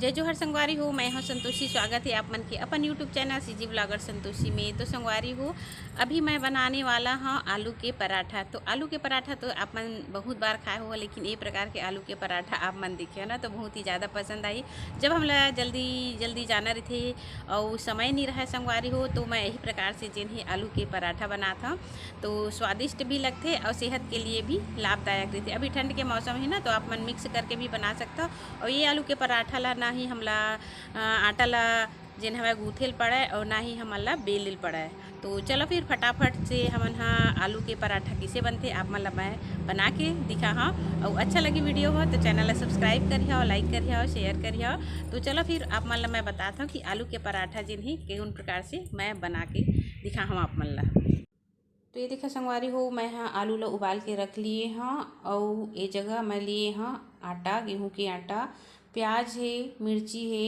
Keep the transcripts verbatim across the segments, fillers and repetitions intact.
जय जोहार संगवारी हो, मैं हूं संतोषी। स्वागत है आप मन के अपन YouTube channel CG blogger Santoshi में। तो संगवारी हो, अभी मैं बनाने वाला हूं आलू के पराठा। तो आलू के पराठा तो आप मन बहुत बार खाए हो, लेकिन ये प्रकार के आलू के पराठा आप मन देखे हो ना, तो बहुत ही ज़्यादा पसंद आई। जब हमला जल्दी जल्दी जाना रहिथे और समय नहीं रहे संगवारी हो, तो मैं यही प्रकार से जेन है आलू के पराठा बनात हूँ। तो स्वादिष्ट भी लगथे और सेहत के लिए भी लाभदायक रहिथे। अभी ठंड के मौसम है ना, तो आप मन मिक्स करके भी बना सकते हो। और ये आलू के पराठा ला ना ही हमला, अ, आटा ला जेन हवय गूंथे ल पड़य और ना ही हमन ला बेले ल पड़य। तो चलो फिर फटाफट से हमन ह आलू के पराठा किसे बनथे, आप मन ला मैं बना के दिखा हूँ। और अच्छा लगी वीडियो हो तो चैनल ला सब्सक्राइब करिहा, लाइक करिहा, शेयर करिहा। तो चलो फिर आप मन ला मैं बताता हूँ कि आलू के पराठा जेन ही कौन प्रकार से मैं बना के दिखा हूँ आप मन ला। तो ये देखा संगवारी हो, मैं ह आलू ला उबाल के रख लिए हँ। अउ ए जगह मैं लिए हँ आटा, गेहूं के आटा, प्याज हे, मिर्ची हे,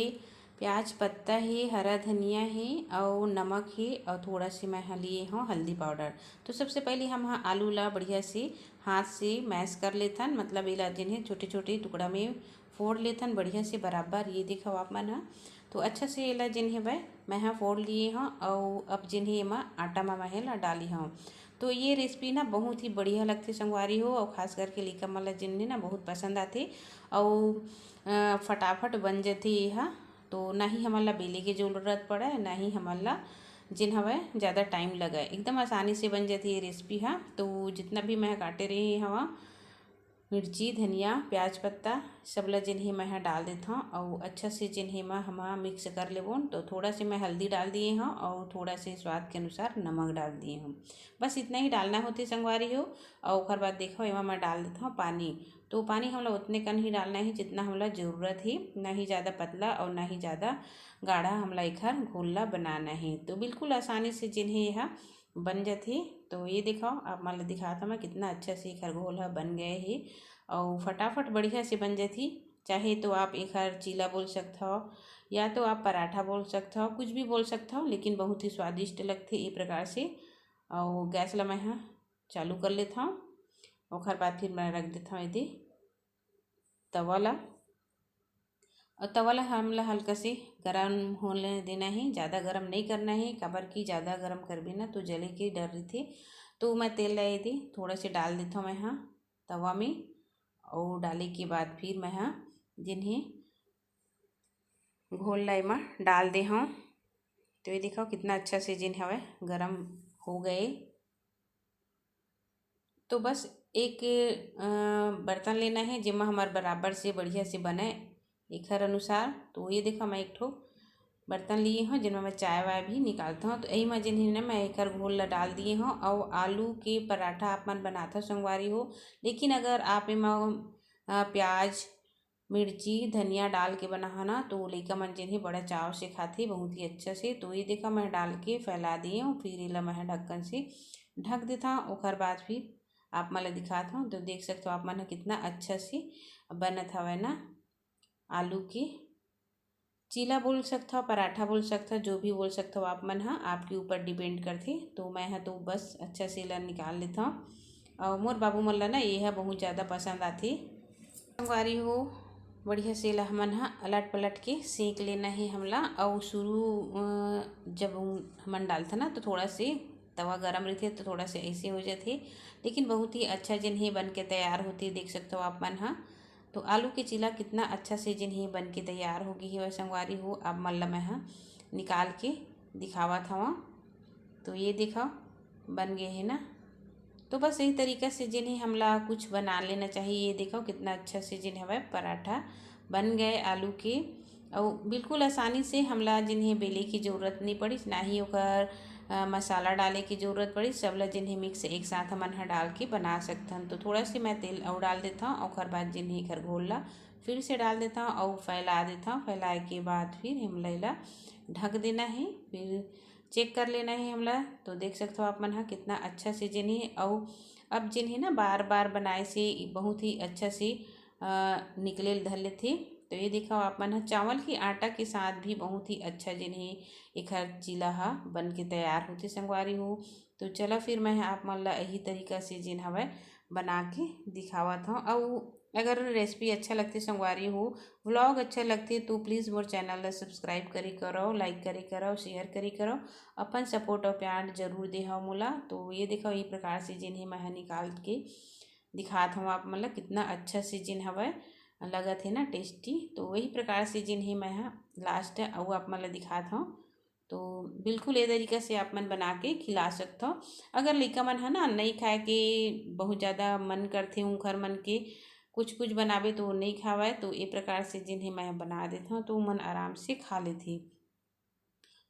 प्याज पत्ता हे, हरा धनिया हे, अउ नमक हे, अउ थोड़ा से मैं ह लिए हँ हल्दी पाउडर। तो सबसे पहले हम ह आलू ला बढ़िया से हाथ से मैश कर लेथन, मतलब एला जेन हे छोटे छोटे टुकड़ा में फोड़ लेथन बढ़िया से बराबर। ये देखो आप मन ह, तो अच्छा से एला जेन हे वह मैं ह फोड़ लिए हँ। अउ अब जेन हे एमा आटा मा मैं ह ला डाली हूँ। तो ये रेसिपी ना बहुत ही बढ़िया लगथे संगवारी हो, अउ खास करके लइका मन ला जेन हे ना बहुत पसंद आथे, अउ अ, फटाफट बन जथे ये ह। तो ना ही हमन ला बेले के जरूरत पड़े, ना ही हमन ला जेन हवय ज़्यादा टाइम लगे, एकदम आसानी से बन जथे ये रेसिपी ह। तो जितना भी मैं ह काटे रही हवा, मिर्ची, धनिया, प्याज पत्ता, सब ला जेन हे मैं ह डाल देथव अउ अच्छा से जेन हे मैं ह मिक्स कर लेबोन। तो थोड़ा से मैं हल्दी डाल दिए हव अउ थोड़ा से स्वाद के अनुसार नमक डाल दिए हव। बस इतना ही डालना होथे संगवारी हो। अउ ओकर बाद देखो एमा मैं डाल देथव पानी। तो पानी हमला उतने कन ही डालना हे जितना हमला जरूरत हे, ना ही ज़्यादा पतला अउ ना ही ज़्यादा गाढ़ा हमला एखर घोल ला बनाना हे। तो बिल्कुल आसानी से जेन हे एहा बन जथे। तो ये देखो आप मन ला दिखात हव मैं कितना अच्छा से एखर घोल ह बन गए हे अउ फटाफट बढ़िया से बन जथे। चाहे तो आप एखर चीला बोल सकत हव या तो आप पराठा बोल सकत हव, कुछ भी बोल सकत हव, लेकिन बहुत ही स्वादिष्ट लगथे ये प्रकार से। अउ गैस ला मैं ह चालू कर लेथव, ओखर बाद फिर मैं रख देथव एदे तवा ला। अउ तवा ला हमला हल्का से गरम होने देना हे, ज़्यादा गरम नहीं करना हे, काबर कि ज़्यादा गरम करबे ना तो जले के डर रहिथे। तो मैं तेल ला एदे थोड़ा से डाल देथव मैं ह तवा में, अउ डाले के बाद फिर मैं ह जेन हे घोल ला एमा डाल दे हव। तो ये देखो कितना अच्छा से जेन हवय गरम हो गए। तो बस एक अ, बर्तन लेना हे जेमा हमर बराबर से बढ़िया से बने एखर अनुसार। तो ये देखो मैं एक ठो बर्तन लिए हव जेमा मैं चाय वाय भी निकालत हव। तो यही में जेन हे ना मैं एखर घोल ला डाल दिए हव। अउ आलू के पराठा आप मन बनात हव संगवारी हो, लेकिन अगर आप एमा अ, प्याज, मिर्ची, धनिया डाल के बनाहा ना तो लइका मन जेन हे बड़ा चाव से खाथे बहुत ही अच्छा से। तो ये देखा मैं डाल के फैला दिए हव, फिर एला मैं ढक्कन से ढक देथव। ओकर बाद फिर आप मन ला दिखात हव। तो देख सकत हव आप मन ह कितना अच्छा से बनत हवय ना आलू के चीला बोल सकत हव, पराठा बोल सकत हव, जो भी बोल सकत हव आप मन ह, आपके ऊपर डिपेंड करथे। तो मैं ह तो बस अच्छा से एला निकाल लेथव। अउ मोर बाबू मन ला ना ये ह बहुत ज़्यादा पसंद आथे। संगवारी हो, बढ़िया से एला हमन ह अलट पलट के सेंक लेना हे हमला। अउ शुरू अ, जब हमन डालथन ना तो थोड़ा से तवा गरम रहिथे तो थोड़ा से ऐसे हो जाथे, लेकिन बहुत ही अच्छा जेन हे बन के तैयार होथे, देख सकत हव आप मन ह। तो आलू के चीला कितना अच्छा से जेन हे बन के तैयार हो गे हवय संगवारी हो। अब मन ल मैं ह निकाल के दिखावत हवं। तो ये देखव बन गे हे ना। तो बस यही तरीका से जेन हे हमला कुछ बना लेना चाहिए। ये देखव कितना अच्छा से जेन हवय पराठा बन गए आलू के। अउ बिल्कुल आसानी से हमला जेन हे बेले की जरूरत नहीं पड़िस, ना ही ओकर अ, मसाला डाले की जरूरत पड़िस। सब ला जेन हे मिक्स एक साथ हमन ह डाल के बना सकथन। तो थोड़ा से मैं तेल अउ डाल देथव, ओकर बाद जेन हे एकर घोल ला फिर से डाल देथव अउ फैला देथव। फैलाए के बाद फिर हमला एला ढक देना हे, फिर चेक कर लेना हे हमला। तो देख सकथव आप मन ह कितना अच्छा से जेन हे। अउ अब जेन हे ना बार बार बनाए से बहुत ही अच्छा से अ, निकले ल धर लेथे। तो ये देखव आप मन ह चावल के आटा के साथ भी बहुत ही अच्छा जेन हे एखर चीला ह बन के तैयार होथे संगवारी हो। तो चला फिर मैं ह आप मन ला यही तरीका से जेन हवय बना के दिखावत हव। अउ अगर रेसिपी अच्छा लगथे संगवारी हो, व्लॉग अच्छा लगथे, तो प्लीज मोर चैनल ला सब्सक्राइब करे करव, लाइक करे करव, शेयर करे करव। अपन सपोर्ट और प्यार जरूर देहव मोला। तो ये देखव, ये प्रकार से जेन हे मैं ह निकाल के दिखात हव आप मन ला, कितना अच्छा से जेन हवय, लगत हे ना टेस्टी। तो वही प्रकार से जेन हे मैं ह लास्ट अउ आप मन ला दिखात हव। तो बिल्कुल ये तरीका से आप मन बना के खिला सकथव। अगर लइका मन ह ना नइ खाए के बहुत ज़्यादा मन करथे, उंखर मन के कुछ कुछ बनाबे तो नइ खावय, तो ये प्रकार से जेन हे मैं बना देथव, तो मन आराम से खा लेथे।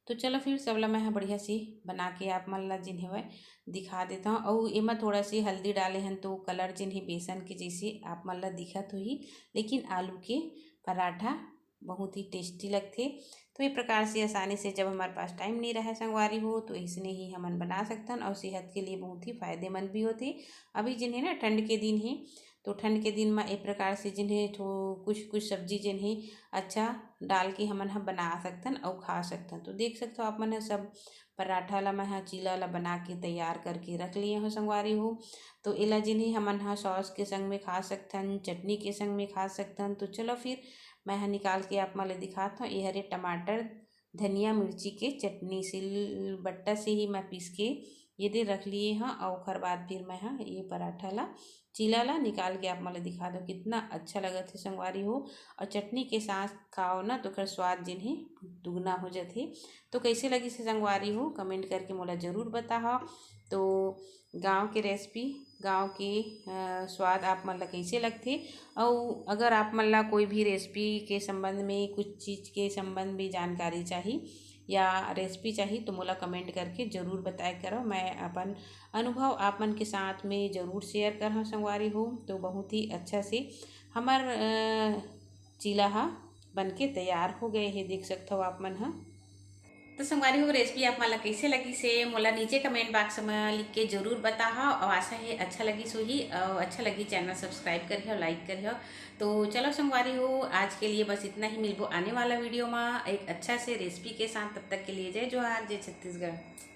तो चलो फिर सबला मैं ह बढ़िया से बना के आप मन ला जेन हवय दिखा देथव। अउ एमा थोड़ा सी हल्दी डाले हन, तो कलर जेन हे बेसन के जैसे आप मन ला दिखत होही, लेकिन आलू के पराठा बहुत ही टेस्टी लगथे। तो ये प्रकार से आसानी से जब हमारे पास टाइम नहीं रहे संगवारी हो, तो इसने ही हमन बना सकथन और सेहत के लिए बहुत ही फायदेमंद भी होथे। अभी जेन हे ना ठंड के दिन हे, तो ठंड के दिन में एक प्रकार से जेन हे थो-, कुछ कुछ सब्जी जेन हे अच्छा डाल के हमन ह बना सकथन अउ खा सकथन। तो देख सकथव आप मन ह सब पराठा ला मैं ह चीला ला बना के तैयार करके रख लिए हो संगवारी हो। तो एला जेन हे हमन ह सॉस के संग में खा सकथन, चटनी के संग में खा सकथन। तो चलो फिर मैं ह निकाल के आप मन ल दिखात हव। ये हरे टमाटर, धनिया, मिर्ची के चटनी, सिलबट्टा से ही मैं पीस के ये दे रख लिए हव। और ओखर बाद फिर मैं ह ये पराठा ला, चीला ला निकाल के आप मन ल दिखा दो, कितना अच्छा लगत हे संगवारी हो। और चटनी के साथ खाओ ना, तो ओकर स्वाद जेन हे दुगना हो जाथे। तो कैसे लगिस हे संगवारी हो, कमेंट करके मोला जरूर बताओ। तो गांव के रेसिपी, गांव के, अ, स्वाद आप मन ला कैसे लगथे, अउ अगर आप मन ला कोई भी रेसिपी के संबंध में, कुछ चीज़ के संबंध में जानकारी चाही या रेसिपी चाही, तो मोला कमेंट करके जरूर बताए करो। मैं अपन अनुभव आप मन के साथ में जरूर शेयर करहूँ संगवारी हो। तो बहुत ही अच्छा से हमर, अ, चीला ह बन के तैयार हो गए हे, देख सकथव आप मन ह। तो संगवारी हो, रेसिपी आप मन ला कैसे लगिस हे, मोला नीचे कमेंट बॉक्स में लिख के जरूर बताहा। और आशा हे अच्छा लगिस होही, और अच्छा लगी चैनल सब्सक्राइब करिहो, लाइक करिहो। तो चलो संगवारी हो, आज के लिए बस इतना ही। मिलबो आने वाला वीडियो में एक अच्छा से रेसिपी के साथ। तब तक के लिए जय जोहार, जय छत्तीसगढ़।